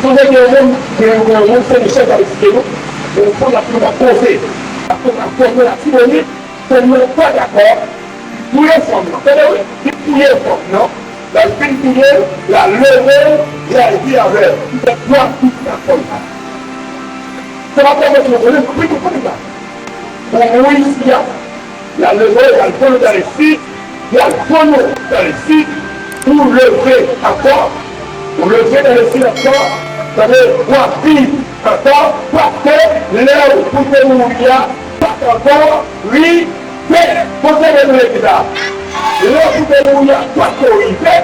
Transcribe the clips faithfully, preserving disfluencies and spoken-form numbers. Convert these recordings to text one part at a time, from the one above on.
Sonje gen yon moun, gen yon, gen yon moun Senechèl k ap esplike nou, gen yon fanm l ap toujou ap poze, l ap toujou ap poze Latibonit, fanm nan pa dakò, li touye fanm nan. Tande wi, li touye fanm nan, lè l fin touye l, l al leve l, l al viv avè l, li fè twa pitit ak fanm nan. Sa pa pèmèt nou konnen, nou pito konnen sa. Ou mouri isi a, y al leve w, y al vann ou dan lesid, y al vann ou dan lesid, ou leve ankò, ou leve dan lesid ankò, tande, w ap viv ankò, paske lè w pou te mouri a pa t ankò rive. Poze men nou legliz la. Lè w pou te mouri a pa t ankò rive,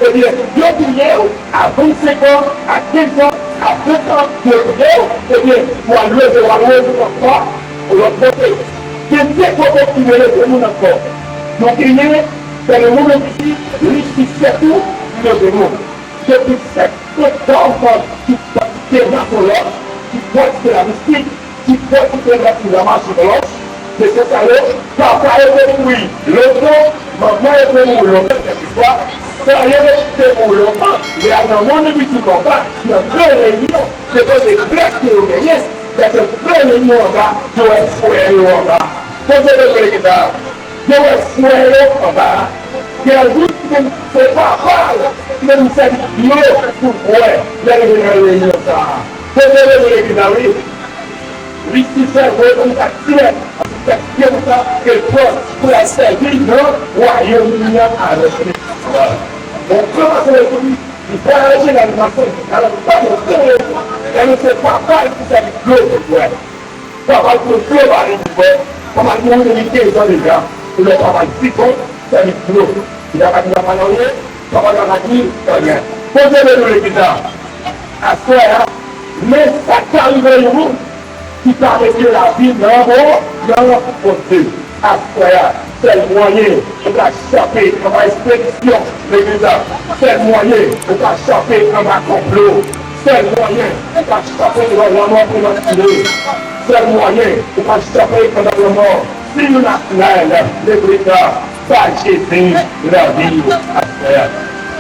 ebyen, yo touye w a vennsenk an, a kenz an, a ven an, yo touye w, ebyen, w al leve, w al reviv ankò, yon lòt kote. Gen de kote ki rele de moun ankò. Nou genyen, se le moun ki di, Lisifè tou, li leve moun. Depi sèt oktob, ki pratike mason lòt, ki pratike lamistik, ki pratike lati la mache blanch, se sa yo, papa yo te mouri lontan, manman yo te mouri lontan, kèlkeswa, sa yo te mouri lontan, men a nan mond misilman pa, nan gran reyinyon, se kote prèt ke yo genyen, lè ke gran reyinyon anba, yo wè frè yo anba. Poze legliz la. Yo wè frè yo anba a. Gen yon moun ki te se papa l ki te vin sèvi dlo pou bwè lè l rive nan reyinyon sa a. Poze legliz la, wi. Lisifè voye kòm sa dirèk, anpi sa dirèk sa ke pran pou l al sèvi nan wayòm li an avèk li. Bon, kòman se li, li vwayaje nan mason, nan pa yon gran reyinyon, men se papa l ki sèvi dlo pou bwè. Papa l pran dlo ba li pou bwè. Papa l mouri depi kenz an deja. Epi lè papa l vivan, sèvi dlo. Li pa ka di papa l anyen, papa l pa ka di anyen. Poze men nou legliz la. Aswè a, men sa k ka rive yon moun ki pa mete lavi nan bon, nan Bondye. Aswè a, sèl mwayen ou ka chape anba espedisyon legliz la, sèl mwayen ou ka chape anba konplo, sèl mwayen ou ka chape anba lanmò prematire, sèl mwayen ou ka chape anba lanmò sirnatirèl legliz la, bay Jezi lavi w aswè a.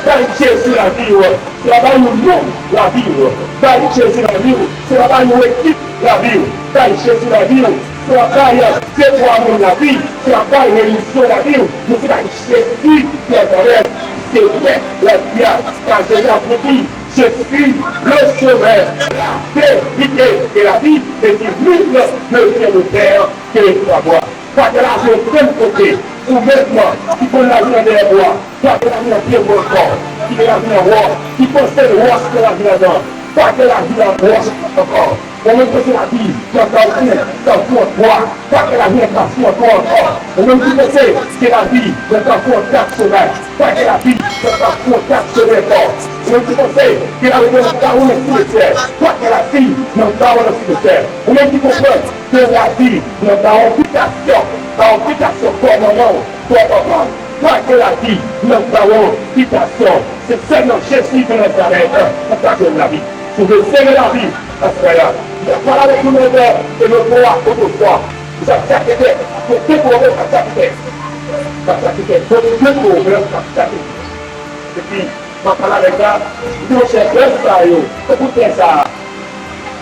Bay Jezi lavi w, se pa bay yon moun lavi w. Bay Jezi lavi w, se pa bay yon ekip lavi w. Bay Jezi lavi w, se pa bay de twa moun lavi, se pa bay relijyon lavi w, men se bay Jezi ki ètènèl, ki se mèt lavi a, sa Jezi ap di, Je suis le chemin, la vérité et la vie, et sur nul ne vient le Père que par moi. Pa gen lavi okenn kote, ou menm ki konn lavi nan dèyè bwa, pa gen lavi nan pye bwa ankò, ki gen lavi nan wòch, ki panse wòch gen lavi ladan, pa gen lavi nan wòch ankò. Ou menm ki panse lavi nan kafou, kafou an bwa, pa gen lavi nan kafou an bwa ankò. Ou menm ki panse gen lavi nan kafou an kat soray, pa gen lavi nan kafou an kat soray ankò. Ou menm ki panse gen lavi nan bawon nan simetyè, pa gen lavi nan bawon nan simetyè. Ou menm ki konprann gen lavi nan bawon bitasyon, bawon bitasyon kò manman w, kò papa w, pa gen lavi nan bawon bitasyon. Se sèl nan Jezi de Nazarèt ou ka jwenn lavi. Si w vle sere lavi aswè a, m ap pale avèk nou nan lè e nan vwa otrefwa. Ou sa tchakete, kote pwoblèm ap tchakete. Ap tchakete, kote pwoblèm ap tchakete. Epi, m ap pale avèk la, m di, monchè, bèf sa yo, tankou tè sa a,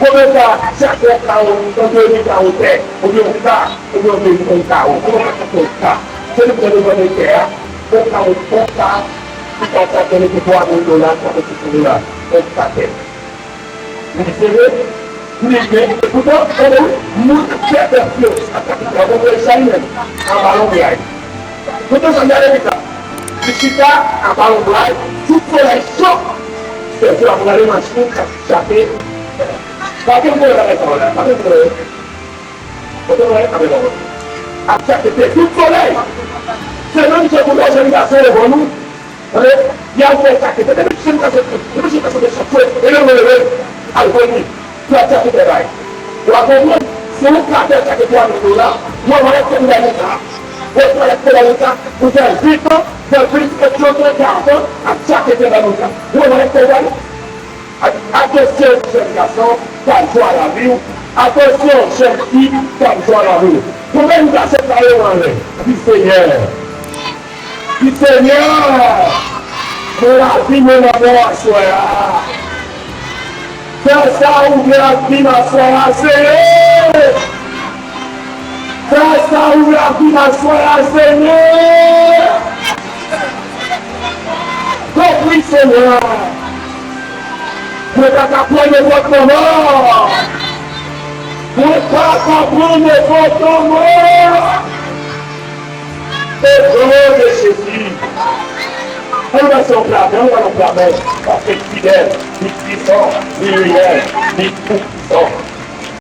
konbyen ta chak yon kawo, yon demi kawo tè, oubyen yon ka, oubyen yon demi yon kawo, konbyen ta chak yon ka? Se li ki te vande tè a, yon kawo, yon ka, ki ta chak te mete twa mil dola, twa mil senk san dola, yon ka tè. Li di, se vre? Li di, men, epoutan, tande wi, moun fè bèf yo, ak kapitèl, bon, mwen chay menm, anba lonbray. Tonton Sandra Levita, li chita anba lonbray, sou solèy cho. Pèsonn ap gade machin k ap chape. Pa gen pwoblèm avèk sa la, pa gen pwoblèm. Pwoblèm avèk sa la. Ap chape tè sou solèy. Se menm jan pou lòjèn gason devan nou. Tande, y al fè chape tè. Depi chen gason, depi chen gason te chape, e lè mwen leve, al jwenn li. Pou al chape tè bay. Ou a konprann? Si ou ka fè chape twa mil dola, mwen mwen fè bay yon ka. Ou fè bay yon ka, ou fè uit an, fè plis ke trant an, karant an, ap chape tè bay yon ka. Ou mwen fè bay. Atansyon, jèn gason, pa jwe a lavi w. Atansyon, jèn fi, pa jwe a lavi w. Pou menm gason sa yo anlè, di Senyè. Di Senyè, men lavi mwen nan men w aswè a. Gras a ou vle ak vin aswè a, Senyè. Gras a ou vle ak vin aswè a, Senyè. Tanpri, Senyè. Mwen pa ka pran nenpòt manman. Mwen pa ka pran nenpòt manman. O non de Jezi. Ann pase yon pla men, ann pran yon pla men. Paske li fidèl, li pwisan, li reyèl, li toupwisan.